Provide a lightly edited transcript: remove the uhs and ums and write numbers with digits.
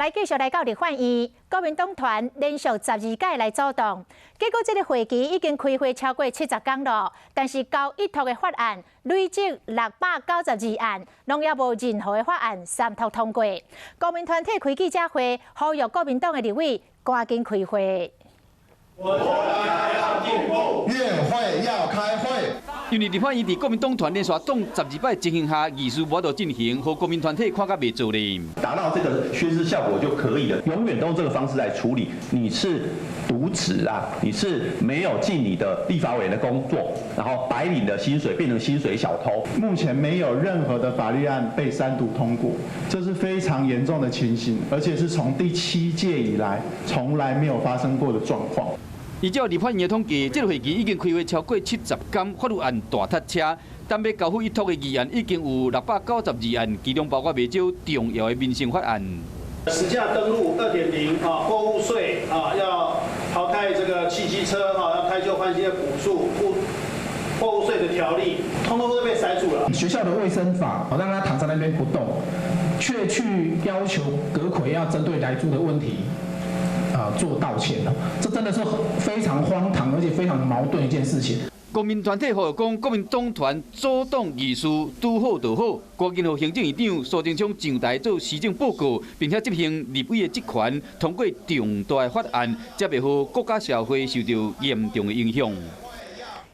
來繼續來到立法院，國民黨團連續12屆來組黨，結果這个會期已經開會超過70工囉，但是交委託的法案累積692案，攏猶無任何的法案三讀通過。國民團體開記者會，呼籲國民黨的立委趕緊開會。國家要進步，院會要開會。因為立法院佇國民黨團連續擋12擺情形下，議事無法度進行，予國民團體看甲袂做咧。達到這個宣示效果就可以了。永遠都用這個方式來處理，你是瀆職啊，你是沒有盡你的立法委員的工作，然後白領的薪水變成薪水小偷。目前沒有任何的法律案被三讀通過，這是非常嚴重的情形，而且是從第七屆以來從來沒有發生過的狀況。依照立法院的統計，這个會期已經開會超過70工，法律案大塞車。但欲交付委託的議案已經有692案，其中包括袂少重要的民生法案。實價登錄2.0啊，購物稅啊，要淘汰這個汽機車啊，要汰舊換新的補助，購物稅的條例，通通都被塞住了。學校的衛生法，讓他躺在那邊不動，卻去要求閣揆要針對萊豬的問題啊，做道歉，這真的是非常荒唐，而且非常矛盾一件事情。國民團體呼籲講，國民黨團組黨議事拄好就好，趕緊予行政院長蘇貞昌上台做施政報告，並且執行立委的職權，通過重大法案，才袂予國家社會受到嚴重的影響。